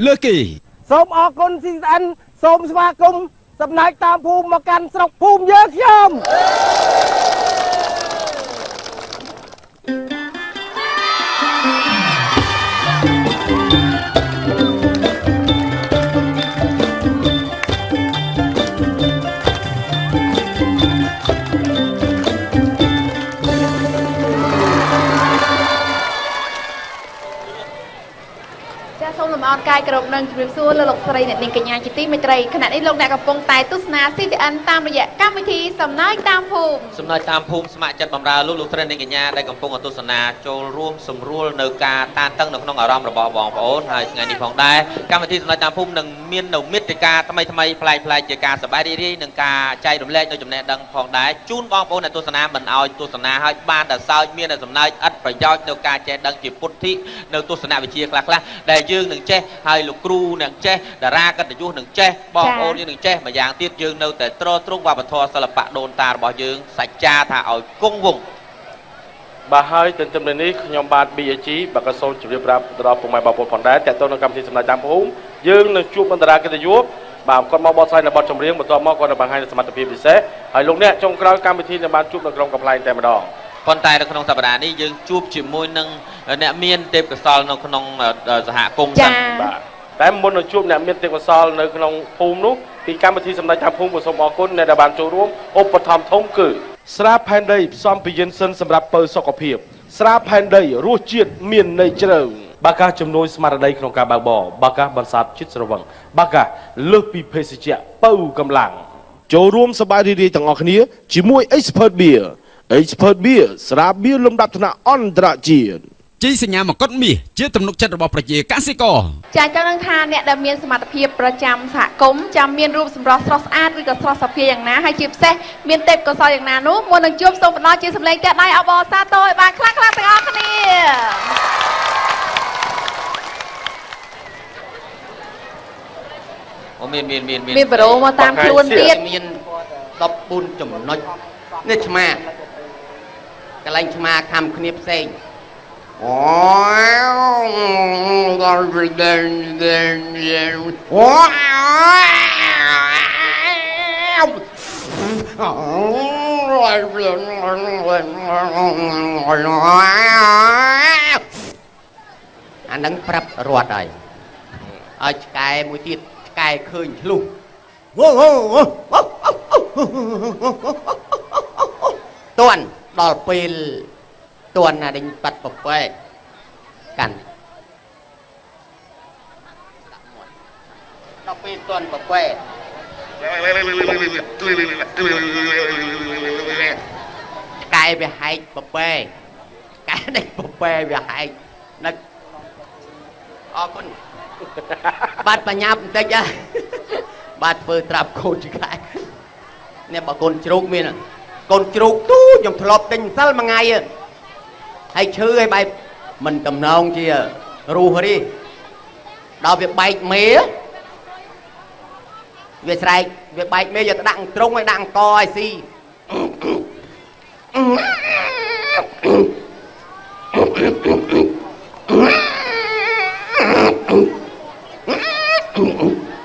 លើគេ សូមអរគុណ CCN សូមស្វាគមន៍សំណាចតាមភូមិមកកាន់ស្រុកភូមិយើងខ្ញុំ ចាសូមលំអរកាយគ្រប់នឹងជម្រាបសួរលោកលោកស្រីអ្នកនាងកញ្ញាជាទីមេត្រីខណៈនេះលោកអ្នកកំពុងតែទស្សនា CTN តាមរយៈកម្មវិធីសំណើចតាមភូមិ សំណើចតាមភូមិស្ម័គ្រចិត្តបម្រើលោកលោកស្រីអ្នកនាងកញ្ញាដែលកំពុងទស្សនាចូលរួមសម្រួលនៅការតានតឹងនៅក្នុងអារម្មណ៍របស់បងប្អូនហើយថ្ងៃនេះផងដែរកម្មវិធីសំណើចតាមភូមិនឹងមាននៅមេតិកាថ្មីថ្មីប្លែកប្លែកជាការសប្បាយរីករាយនិងការចែករំលែកនៅចំណេះដឹងផងដែរជូនបងប្អូនអ្នកទស្សនាមិនឲ្យទស្សនាឲ្យបានតែសើចមានតែសំណើចឥតប្រយោជន៍នៅការចេះដឹងជាពុទ្ធិនៅទស្សនវិជ្ជាខ្លះៗដែលយើងនឹងចេះហើយលោកគ្រូនឹងចេះតារាកិត្តិយសនឹងចេះបងប្អូនយើងនឹងចេះម្យ៉ាងទៀតយើងនៅតែទ្រទ្រង់វប្បធម៌សិល្បៈដូនតារបស់យើងសច្ចាថាឲ្យគង់វង្ស បាទហើយទន្ទឹមនឹងនេះខ្ញុំបាទ BAG បាទក៏សូមជម្រាបប្រាប់ទៅដល់ពុកម៉ែបងប្អូនផងដែរតើតើនៅកម្មវិធីសម្រាប់តាមភូមិយើងនឹងជួបនឹងតារាកិត្តិយសបាទគាត់មកបកស្រាយនៅបទចម្រៀងបន្ទាប់មកគាត់នឹងបង្ហាញនូវសមត្ថភាពពិសេសហើយលោកអ្នកចុងក្រោយកម្មវិធីនឹងបានជួបនៅក្រុមកំប្លែងតែម្ដង ប៉ុន្តែនៅក្នុងសប្តាហ៍នេះយើងជួបជាមួយនឹងអ្នកមានទេពកោសលនៅក្នុងសហគមន៍ ចា៎ បាទតែមុននឹងជួបអ្នកមានទេពកោសលនៅក្នុងភូមិនោះពីកម្មវិធីសម្ដេចតាមភូមិក៏សូមអរគុណអ្នកដែលបានចូលរួមឧបត្ថម្ភធំគឺស្រាផែនដីផ្សំពីយិនសិនសម្រាប់ពៅសុខភាពស្រាផែនដីរសជាតិមានន័យជ្រៅបាកាជំនួយស្មារតីក្នុងការបើកបរបាកាបន្សាបជាតិស្រវឹងបាកាលើសពីភេសជ្ជៈពៅកម្លាំង ចូលរួមសប្បាយរីករាយទាំងអស់គ្នាជាមួយ Expert Beer Expert Beer ស្រាបៀរលំដាប់ថ្នាក់អន្តរជាតិ ជីសញ្ញាមកុដមាសជាទំនុកចិត្តរបស់ប្រជាកសិករ ចាចង់នឹងថាអ្នកដែលមានសមត្ថភាពប្រចាំសហគមន៍ចាំមានរូបសម្រស់ស្រស់ស្អាតឬក៏ស្រស់សភាយ៉ាងណាហើយជាពិសេសមានទេពកោសល្យយ៉ាងណានោះមុននឹងជួបសូមផ្ដល់ជាសម្លេងផ្ទះដៃអបអរសាទរឲ្យបានខ្លាំងៗទាំងអស់គ្នា អូមានមានមាន មានប្រូមកតាមខ្លួនទៀត មាន14ចំណុចនេះឆ្មាកន្លែងឆ្មាខំគ្នាផ្សេងអូអានឹងប្រាប់រត់ហើយឲ្យឆ្កែមួយទៀតឆ្កែឃើញឆ្លុះតន់ដល់ពេលតន់ណាដេញបាត់ពពែកកាន់ដល់ពេលតន់ពពែកឆ្កែវាហែកពពែឆ្កែដេញពពែវាហែកនឹកអរគុណបាទបញ្ញាបន្តិចបាទធ្វើត្រាប់កូនឆ្កែនេះបើកូនជ្រូកមានកូនជ្រូកទូខ្ញុំធ្លាប់ទិញម្សិលមួយថ្ងៃហើយឈឺហើយបែបមិនតំណងជារស់ទេដល់វាបែកមេវាស្រែកវាបែកមេយកទៅដាក់ត្រង់ឲ្យដាក់អង្គឲ្យស៊ី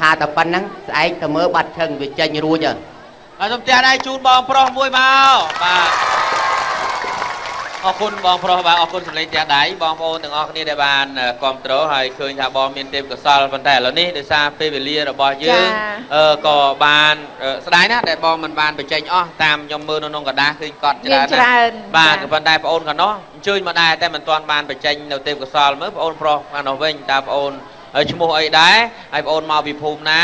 ថាតែប៉ុណ្្នឹងស្អែកទៅមើលបាត់ឈឹងវាចេញរួចហើយ បាទសូមផ្ទះដៃជូនបងប្រុសមួយមកបាទអរគុណបងប្រុសបាទអរគុណសម្លេងផ្ទះដៃបងប្អូនទាំងអស់គ្នាដែលបានគ្រប់គ្រងហើយឃើញថាបងមានទេពកោសលប៉ុន្តែឥឡូវនេះដោយសារពេលវេលារបស់យើងក៏បានស្ដាយណាស់ដែលបងមិនបានបញ្ចេញអស់តាមខ្ញុំមើលនៅក្នុងกระดาษឃើញកត់ច្រើនណាស់បាទក៏ប៉ុន្តែបងអូនខាងនោះអញ្ជើញមកដែរតែមិនទាន់បានបញ្ចេញនៅទេពកោសលមើលបងអូនប្រុសខាងនោះវិញតើបងអូនហើយឈ្មោះអីដែរហើយបងអូនមកពីភូមិណា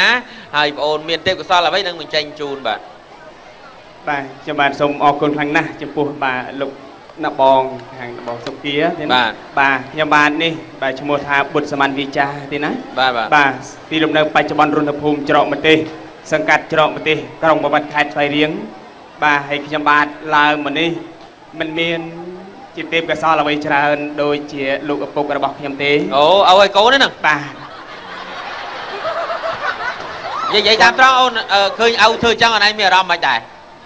ហើយបងអូនមានទេពកោសលអ្វីនឹងបញ្ចេញជូនបាទ បាទខ្ញុំបាទសូមអរគុណខ្លាំងណាស់ចំពោះបាទលោកអ្នកបងខាងបងសុគាទេណាបាទខ្ញុំបាទនេះបាទឈ្មោះថាបុត្រសម័នវិចាទេណាបាទបាទ បាទទីលំនៅបច្ចុប្បន្នរស់នៅភូមិច្រកម្ទេសសង្កាត់ច្រកម្ទេសក្រុងបាវិតខេត្តស្វាយរៀងបាទហើយខ្ញុំបាទឡើងមកនេះមិនមានជាទេពកោសលអ្វីច្រើនដូចជាលោកឪពុករបស់ខ្ញុំទេ អូឲ្យកូនហ្នឹង បាទ និយាយតាមត្រង់អូនឃើញឪធ្វើចឹងអូនឯងមានអារម្មណ៍មិនដែរ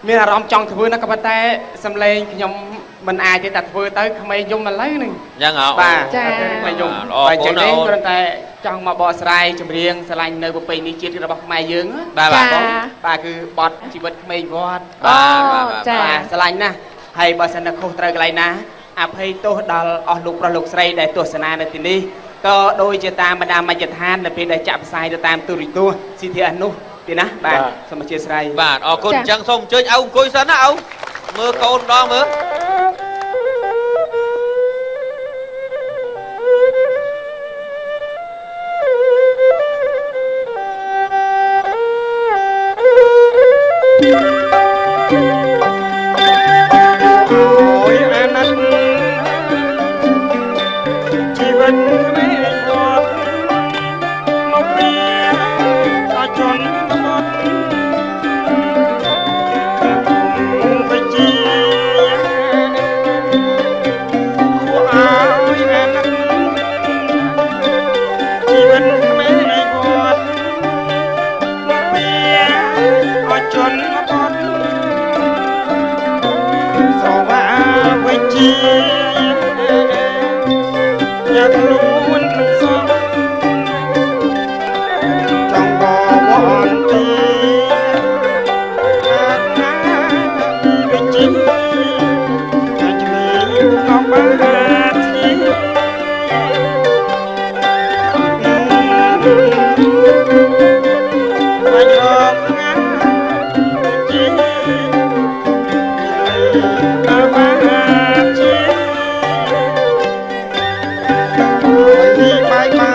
មានអារម្មណ៍ចង់ធ្វើណាក៏ប៉ុន្តែសំឡេងខ្ញុំ មិនអាចទេតែធ្វើទៅក្មេងយំឥឡូវហ្នឹង អញ្ចឹងហ៎ បាទ ចា ក្មេងយំ ល្អ បាទអញ្ចឹងទេ កូនអូន គ្រាន់តែចង់មកបកស្រាយចម្រៀងស្រឡាញ់នៅប្រពៃណីជាតិរបស់ខ្មែរយើងណា បាទបាទ ចា បាទគឺបទជីវិតក្មេងវត្ត បាទបាទបាទ ចា បាទស្រឡាញ់ណាស់ហើយបើសិនតែខុសត្រូវកន្លែងណាអភ័យទោសដល់អស់លោកប្រុសលោកស្រីដែលទស្សនានៅទីនេះក៏ដូចជាតាមបណ្ដាមជ្ឈដ្ឋាននៅពេលដែលចាក់ផ្សាយទៅតាមទូរទស្សន៍ CTS នោះទេណាបាទសូមអធិស្ឋាន បាទអរគុណអញ្ចឹងសូមអញ្ជើញឪអង្គុយសិនណាឪមើលកូនម្ដងមើល អូយអាណិតជីវិតក្មេងវត្តមកពីដល់ជនបទវិជាគួរឲ្យអាណិតជីវិតក្មេងវត្តមកពីដល់ជនបទស្រវាវិជាយ៉ាខ្លួនមិនសោះចង់បវរទីអាត្មាវិជាតែជំនឿក្នុងបាតជាបាញ់រកងាជាដល់បាជាពីបាយបា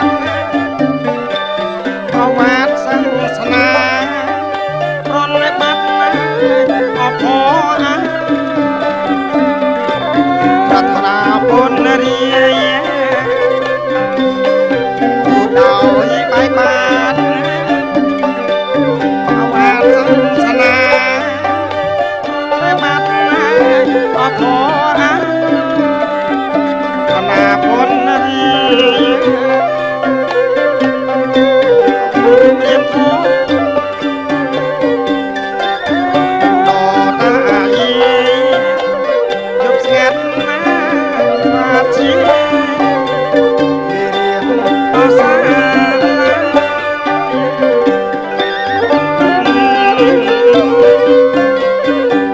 នប្រវត្តិសាសនាប្រណិបត្តិអភអាប្រាថ្នាបុណ្យរាយដោយបាយបានប្រវត្តិសាសនាប្រណិបត្តិអភអាប្រាថ្នាបុណ្យរាយរៀនធម៌តតាយយប់ស្ងាត់ណាបាជាមានរៀនអសា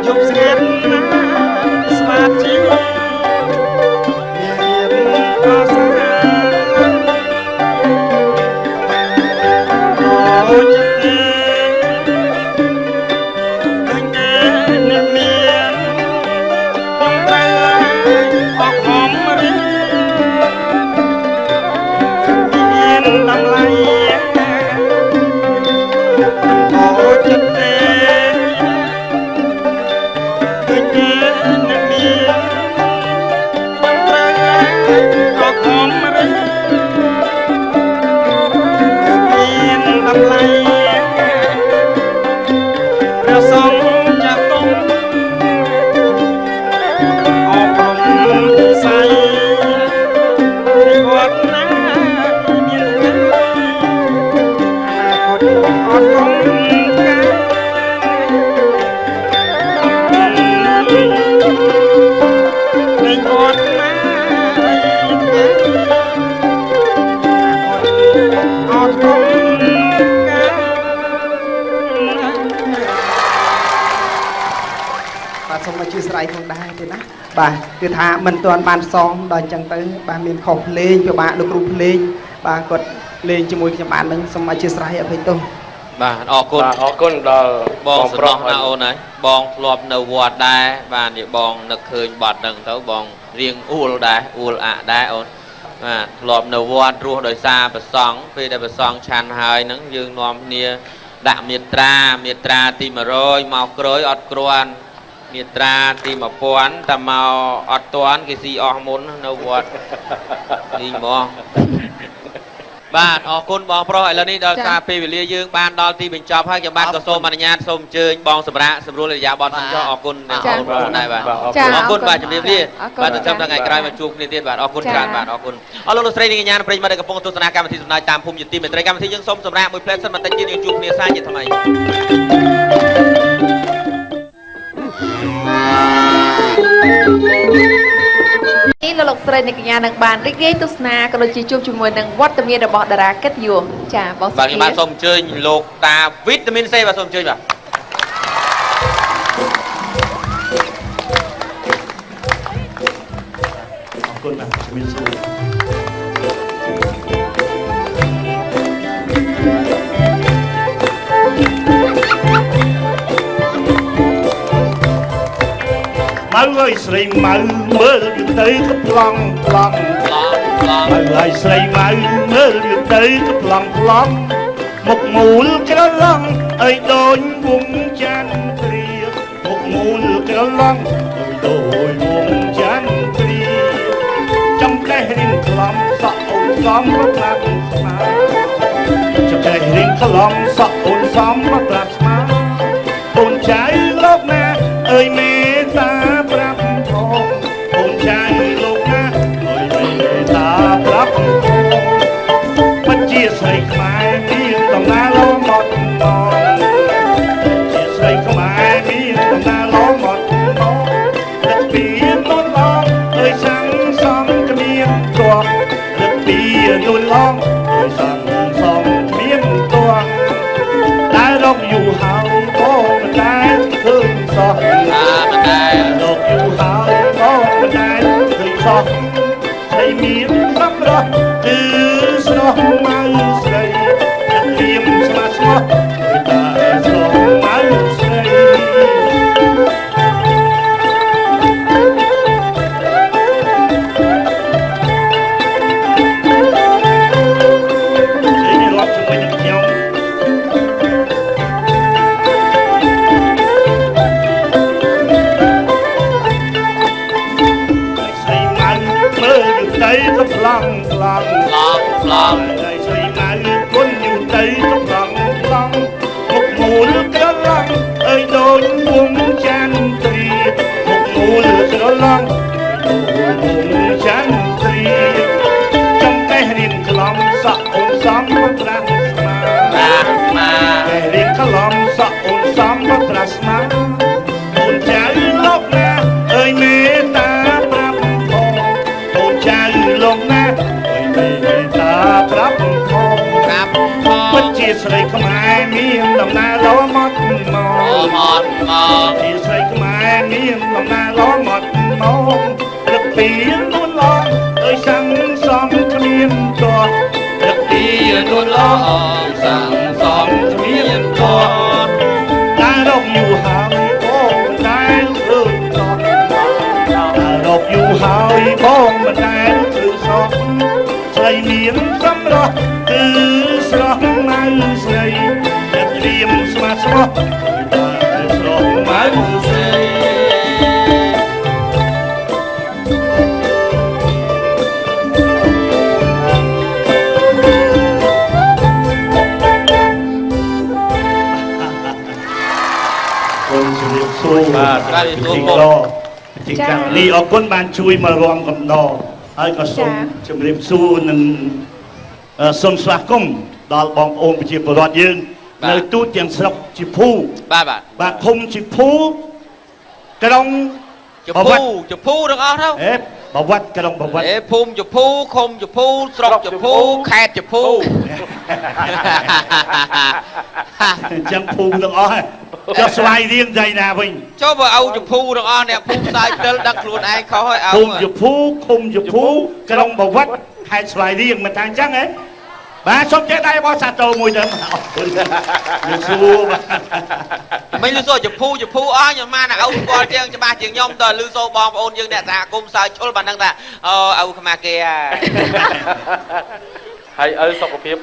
យប់ស្ងាត់ណាស្មាជាមានរៀនអសាអូចិត្តទេឃើញគេអ្នកមានខ្ញុំត្រូវអកខំរៀនមានតម្លៃអូចិត្តទេឃើញគេអ្នកមានខ្ញុំត្រូវអកខំរៀនមានតម្លៃព្រះសង្ឃចាស់ទុំអប់រំវិស័យនៃវត្តណាមានថ្ងៃអនាគតអត់គង់ការនៃវត្តណាថ្ងៃអត់គង់ការ បាទសូមអធិស្ឋានផងដែរទេណាបាទគឺថាមិនទាន់បានសមដល់អញ្ចឹងទៅបាទមានខុសភ្លេងពិបាកលោកគ្រូភ្លេងបាទគាត់លេងជាមួយខ្ញុំបាននឹងសូមអធិស្ឋានអភ័យទោស បាទអរគុណ បាទអរគុណដល់ បង បងប្រុស សំណោះណាអូនហើយបងធ្លាប់នៅវត្តដែរបាទនេះបងនឹកឃើញបទហ្នឹងទៅបងរៀងអួលដែរអួលអាក់ដែរអូនបាទធ្លាប់នៅវត្តរស់ដោយសារប្រសង់ពេលដែលប្រសង់ឆាន់ហើយហ្នឹងយើងនាំគ្នាដាក់មេត្រាមេត្រាទី100មកក្រោយអត់គ្រាន់មេត្រាទី1000តែមកអត់ទាន់គេស៊ីអស់មុននៅវត្តនេះហ្មងបាទអរគុណបងប្រុសឥឡូវនេះដល់សារពេលវេលាយើងបានដល់ទីបញ្ចប់ហើយខ្ញុំបាទក៏សូមអនុញ្ញាតសូមអញ្ជើញបងសម្រាប់សម្រួលរយៈបទសិនចុះអរគុណអ្នកអូនប្រុសដែរបាទ ចា អរគុណបាទជំរាបលា អរគុណ បាទទៅចាំថ្ងៃក្រោយមកជួបគ្នាទៀតបាទអរគុណ ចា ច្រើនបាទអរគុណអរលោកលោកស្រីនិងកញ្ញាប្រិយមិត្តដែលកំពុងទស្សនាកម្មវិធីសំណាយតាមភូមិជាទីមេត្រីកម្មវិធីយើងសូមសម្រាប់មួយផ្លែសិនបន្តិចទៀតយើងជួបគ្នាសាជាថ្មី លោកស្រីអ្នកកញ្ញានឹងបានរីករាយទស្សនាក៏ដូចជាជួបជាមួយនឹងវត្តមានរបស់តារាកិត្តិយសចាបងបាទខ្ញុំបាទសូមអញ្ជើញលោកតាវីតាមីន C បាទសូមអញ្ជើញបាទអរគុណបាទជំរាបសួរម៉ៅអើយស្រីម៉ៅមើលយូរទៅក៏ប្លង់ប្លង់ប្លង់ប្លង់ម៉ៅអើយស្រីម៉ៅមើលយូរទៅក៏ប្លង់ប្លង់មុខមូលក្រឡងអើយដូចវងចន្ទ្រាមុខមូលក្រឡងអើយដូចវងចន្ទ្រាចំកេះរៀងក្លំសក់អូនសំប្រាប់ស្មាចំកេះរៀងក្លំសក់អូនសំប្រាប់ស្មាអូនចៅលោកណាអើយមេតាប្រាប់ផងអូនចៅលោកណាអើយមេតាប្រាប់ផងពិតជាស្រីខ្មែរមានដំណើរលោមកមកជាស្រីខ្មែរមានដំណើរលោមកមកទឹកពីនួនឡងអើយសាំងសំគ្មានទាស់ទឹកពីនួនឡងអើយសាំងសំគ្មានទាស់តែរកយូរហើយបងមិនដែលឃើញសោះមិនដែលរកយូរហើយបងមិនដែលឃើញសោះស្រីមានសម្រស់គឺស្រស់ម៉ៅស្រីចិត្តរៀមស្មាស្មោះតែស្រស់ម៉ៅស្រីនេះរាប់ជាមួយនឹងខ្ញុំស្រីម៉ៅមើលយូរទៅក៏ប្លង់ប្លង់ប្លង់ប្លង់ស្រីម៉ៅគុណយូរទៅក៏ប្លង់ប្លង់មុខមូលក្រឡងអើយដូចវងចន្ទ្រាមុខមូលក្រឡងដូចវងចន្ទ្រាចំកេះរៀងក្លំសក់អូនសំត្រាស់ស្មាត្រាស់ស្មាកេះរៀងក្លំសក់អូនសំត្រាស់ស្មាអូនចៅលោកណាអើយមេតាប្រាប់ផងអូនចៅលោកណាអើយមេតាប្រាប់ផងប្រាប់ផងពិតជាស្រីខ្មែរមានដំណើរលោមកមកមកមកជាស្រីខ្មែរមានដំណើរលោមកមករឹកពីនួនឡងអើយសាំងសំគ្មានទាស់រឹកពីនួនឡងសាំងសំគ្មានទាស់តែរកយូរហើយបងមិនដែលឃើញសោះតែរកយូរហើយបងមិនដែលឃើញសោះស្រីមានសម្រស់គឺស្រស់ម៉ៅស្រីចិត្តរៀមស្មាស្មោះតែស្រស់ម៉ៅស្រីគុណជំរាបសួរបាទទីកទីកាលីអរគុណបានជួយមករំកំដរហើយក៏សូមជម្រាបសួរនិងសូមស្វាគមន៍ដល់បងប្អូនប្រជាពលរដ្ឋយើងនៅទូទាំងស្រុកជាភូបាទបាទបាទឃុំជាភូក្រុងជាភូជាភូទាំងអស់ទៅអេបវត្តក្រុងបវត្តអេភូមិជាភូឃុំជាភូស្រុកជាភូខេត្តជាភូអញ្ចឹងភូមិទាំងអស់ចុះស្វាយរៀងចៃណាវិញចុះបើឪជាភូទាំងអស់អ្នកភូមិផ្សាយផ្ទិលដឹកខ្លួនឯងខុសហើយឪភូមិជាភូឃុំជាភូក្រុងបវត្តខេត្តស្វាយរៀងមិនថាអញ្ចឹងហ៎បាទសូមចេះដៃរបស់សាទរមួយទៅអរគុណលោកសួរបាទមិនលឺសូជាភូជាភូអស់ខ្ញុំបានឪស្គាល់ជាងច្បាស់ជាងខ្ញុំតើលឺសូបងប្អូនយើងអ្នកសហគមន៍សើឈុលបានដឹងថាអូឪខ្មាស់គេហើយឪសុខភាព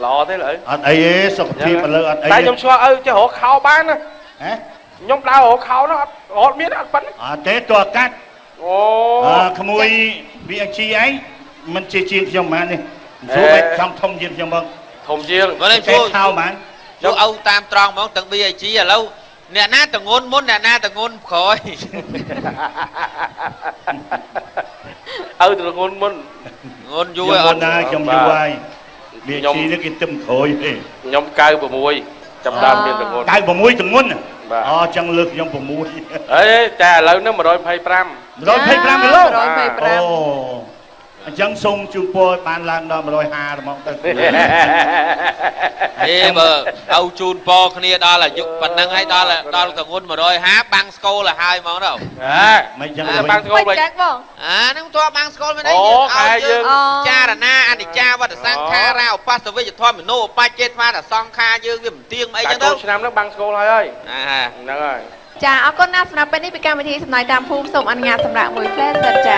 ល្អទេឪអត់អីទេសុខភាពឥឡូវអត់អីតែខ្ញុំឆ្លងឪចេះរកខោបានណាហ៎ខ្ញុំដើររកខោនោះអត់មានអត់ប៉ិនអត់ទេតើកាត់អូក្មួយ VG ឯងមិនជាជាងខ្ញុំហ្មងនេះសួរបែបខំធំជាងខ្ញុំបងធំជាងបើនេះជួយខោហ្មងយកឪតាមត្រង់ហ្មងទាំង BIG ឥឡូវអ្នកណាតងន់មុនអ្នកណាតងន់ក្រោយឪតងន់មុនងន់យូរហើយអត់ណាខ្ញុំយូរហើយ BIG នេះគេទឹមក្រោយទេខ្ញុំ96ចាប់ដើមមានតងន់96តងន់ អូចឹងលើកខ្ញុំ6 អេតែឥឡូវហ្នឹង125 125គីឡូ 125 អូអញ្ចឹងសូមជូនពរបានឡើងដល់150ហ្មងទៅ ហេបើឪជូនពរគ្នាដល់អាយុប៉ុណ្ណឹងហើយដល់ដល់កងុន150បាំងស្គលឲ្យហើយហ្មងទៅ មិនចឹង បាំងស្គល មិនចឹងបង អាហ្នឹងទោះបាំងស្គលមិនអីយើងឲ្យយើងចារណាអនិច្ចាវត្តសង្ខារាឧបសវិជ្ជធម្មនោឧបចេតវាតសង្ខារយើងវាមិនទៀងអីចឹងទៅ ឆ្នាំហ្នឹងបាំងស្គលហើយហើយហ្នឹងហើយ ចាអរគុណណាស់សម្រាប់ពេលនេះពីកម្មវិធីសំណើតាមភូមិសូមអនុញ្ញាតសម្រាប់មួយផ្លែសិនចា